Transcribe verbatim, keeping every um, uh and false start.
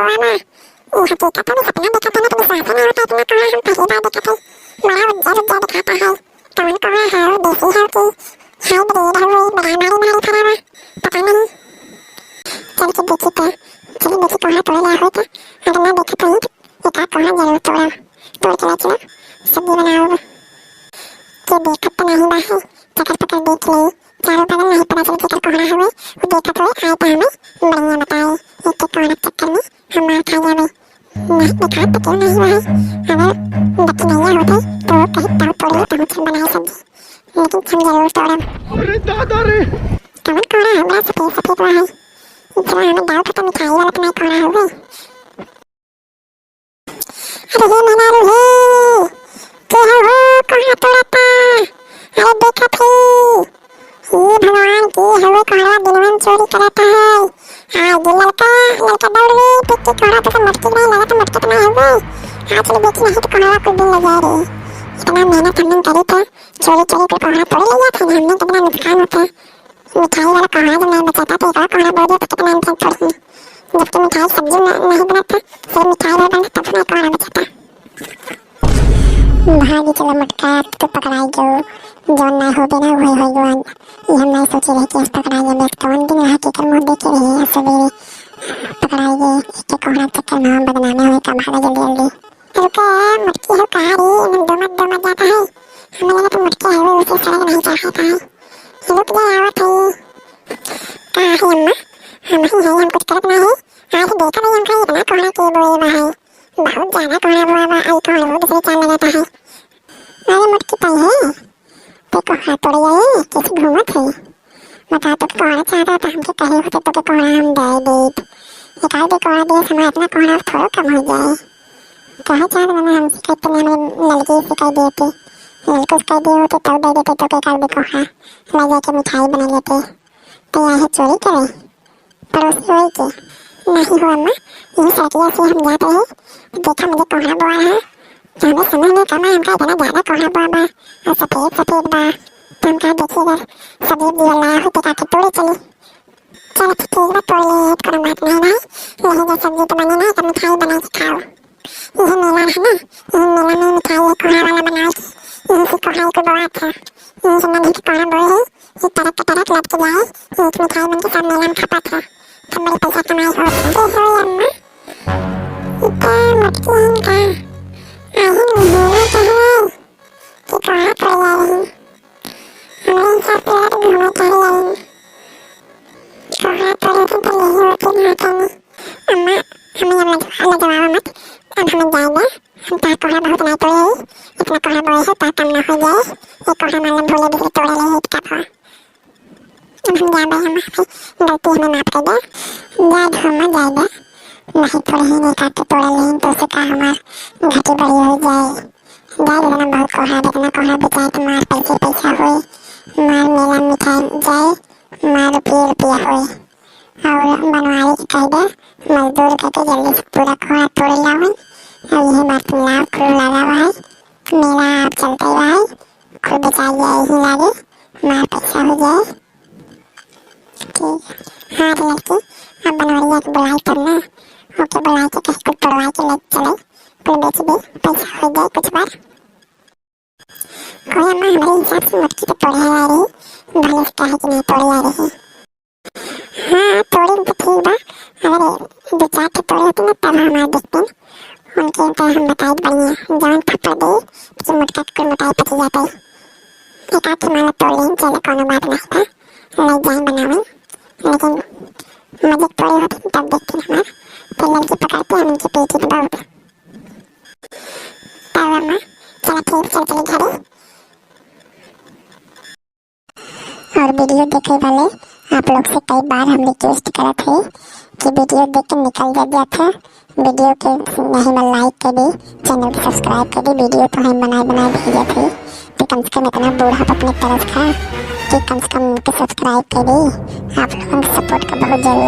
कोहरा ना। ई हकीकत में सपना देखत हन, तो विश्वास ना होता, इतना कोहरा हम पहली बार देखत हई। बड़ा उज्जर उज्जर दिखाता है। कौन कोहरा है, देसी है कि hybrid है, बड़ा मारी मारी खड़ा बा, पता नहीं। चल के देखी तो, चल देखी कोहरा तोड़ ले हो तो, अगर ना देखत हई तो एक आध कोहरा जरूर तोड़ब। तोड़ के ले चलो, सब्जी बनाओ। के देखत तो नहीं बा है, चकर पकड़ देख ले, चारों बगल नहीं पता चले केकर कोहरा हवे, वो देखत हुए आए तो हमें बढ़िया बताए। एक एक कोहरा के चक्कर में हम मार खा जावे। नहीं देखा तो क्यों नहीं हुआ है, अगर बच्ची नहीं होते तो वो कहीं तब तोड़ ले, तब हम बनाए सब्जी, लेकिन हम जरूर तोड़ब। अरे दादा रे! कौन कोहरा है, बड़ा सफेद सफेद हुआ है, इतना हमें doubt होता मिठाई वाला तो नहीं कोहरा होवे। अरे हे मेहरारू हे, के हौ हो, कोहरा तोड़ता? अरे देखत ही, हे भगवान, के हौ कोहरा दिनवा में चोरी करता है? आ, ये ललका, ललका दौड़ रे, देख के कोहरा तो मटकी नहीं लगा, तो मटकी तो नहीं हवे। आज ले देखी नहीं तो कोहरा कुछ दिन लग जाए रे। इतना मेहनत हमने करी था, चोरी चोरी के कोहरा तोड़ ले जाते हैं, हमने कितना नुकसान होता है। मिठाई वाला कोहरा जब नहीं बचाता तो एक और कोहरा बोल दिया तो कितना इंसान छोड़ही। जबकि मिठाई सब्जी में नहीं बनता, सिर्फ मिठाई वाला बनता तब नहीं कोहरा बचाता। भागी चलो मटका, तू पकड़ाई जो, जौन ना हो बिना वही हो जुआन। ये हम नहीं सोचे रहे कि आज पकड़ाई जाए, कौन दिन वहाँ केकर मुँह देखे रहे हैं सवेरे। पकड़ाई गए, एक एक कोहरा चक्कर में हम बदनामे हुए, कब भागा जल्दी जल्दी। रुको, मटकी हो कहाँ रे? इन्हें दो मत, दो मत जाता है। हमें लगा तो मटकी है, वो उसे सड़क नहीं चढ़ाता है। रुक जा, आवत है। कहाँ है अम्मा? हम ही है, हम कुछ करत ना है। आज देखा नहीं हमका इतना कोहरा के बोए बा है। बहुत ज्यादा कोहरा बोआ बा, आई कोहरा वो दूसरे चार लगाता है। अरे मटकी पाई है, ते कोहरा तोड़े आए, कैसे घूमत है? बता, तो कोहरा चाहता तो हमके कहे होते तो के कोहरा हम दे देत। एक आध कोहरा दे, हमारा इतना कोहरा थोड़ा कम हो जाए। कहे चाहत ना हमसे कहते नहीं, हमें लड़की से कह देते, लड़कों से कह दिए होते तब दे देते तो के एक आध कोहरा ला जाके मिठाई बना लेते। तो यह चोरी करे। पड़ोसी होई के? नहीं हो अम्मा, यही सड़किया से हम जात रहे, तो देखा मुझे कोहरा बोआ रहा। तो हमें समझ में कम है, हमका इतना ज्यादा कोहरा बोआ बा और सफेद सफेद बा। तो हम कहा देखिए अगर सब्जी दिया लाया हो तो काके तोड़े चली। चल अच्छा ठीक बा, तोड़ ले, कोनो बात नहीं ना, यही जो सब्जी तो बने ना, तो मिठाई बना के खाओ। यही मेला है ना, यही मेला में मिठाई है कोहरा वाला बनाए के, यही से कोहरा को बोआ था, यही से नन्ही के कोहरा बोए है, ये तरक के तरक लटक जाए, ये एक मिठाई बन के सब मेला में खपत है, तब बड़ी पैसा कमाई हो। अरे हो अम्मा, इतना मटकी है इनका, आही नहीं हो तो है कि कहाँ पर जा रही? हमारे हिसाब से यार घूमे चले जाएंगे। कहाँ पर है तो यही होती ना होता नहीं। अम्मा, हमें अब लजवा, लजवाओ मत, अब हमें जाए दे। हम तार कोहरा बहुत नहीं तोड़े ही, इतना कोहरा बोए है, तार कम ना हो जाए। ये कोहरा मालूम भोले बिजली तोड़े ले ही इतना था। अब हम जाबे, हम आपसे गलती हमें माफ कर दे। जा धुआं जाए दे, नहीं तोड़े ही नहीं काटे तोड़े ले ही, तो से का हमार घटी बड़ी हो जाए। जा इतना बहुत कोहरा, इतना कोहरा बेचाए तो मार पैसे पैसा होए, मार मेला मिठाई जाए, मार रुपये रुपया होए। और बनवारी के कह दे, मजदूर करके जल्दी से पूरा कोहरा तोड़ लावन। और यही बात में लाभ क्रू लगा हुआ है, मेला आप चलते हुआ है, खूब बेचाई जाए यही लागे, मार पैसा हो जाए। ठीक, हाँ रे लड़की, अब बनवरिया के बुलाई तब ना, ओके बुलाई के कहीं कुछ तोड़वा के ले चले, कुल बेच दे, पैसा हो जाए कुछ बार। कोई अम्मा हमारे हिसाब से मटकी तो तोड़े आ रही, भले से कहे कि नहीं तोड़े आ रही। हाँ, तोड़े तो ठीक बा, अगर दो चार ठे तोड़े होते ना तब हमारे देखते हैं, उनके तो हम बताए बढ़िया, जौन थप्पड़ दे कि मोटका के कुल मोटाई पच जाता है। एक आध ठे माला तोड़ लें, चलो कोनो बात नहीं था, ले जाए बनावे, लेकिन मजे तोड़े होते तब देखते हैं हमार, फिर लड़की पकड़ते हम उनके पीछे तो बहुत। तब अम्मा, चला ठीक, चल चली घरे। और वीडियो देखे वाले आप लोग से कई बार हम रिक्वेस्ट करत है कि वीडियो देख के निकल जा जात है, वीडियो के नहीं में लाइक कर दी, चैनल के सब्सक्राइब कर दी। वीडियो तो हम बनाए बनाए भेजत है, तो कम से कम इतना बूढ़ा अपने तरस खा कि कम से कम उनके सब्सक्राइब कर दी। आप लोगों के सपोर्ट का बहुत जरूरत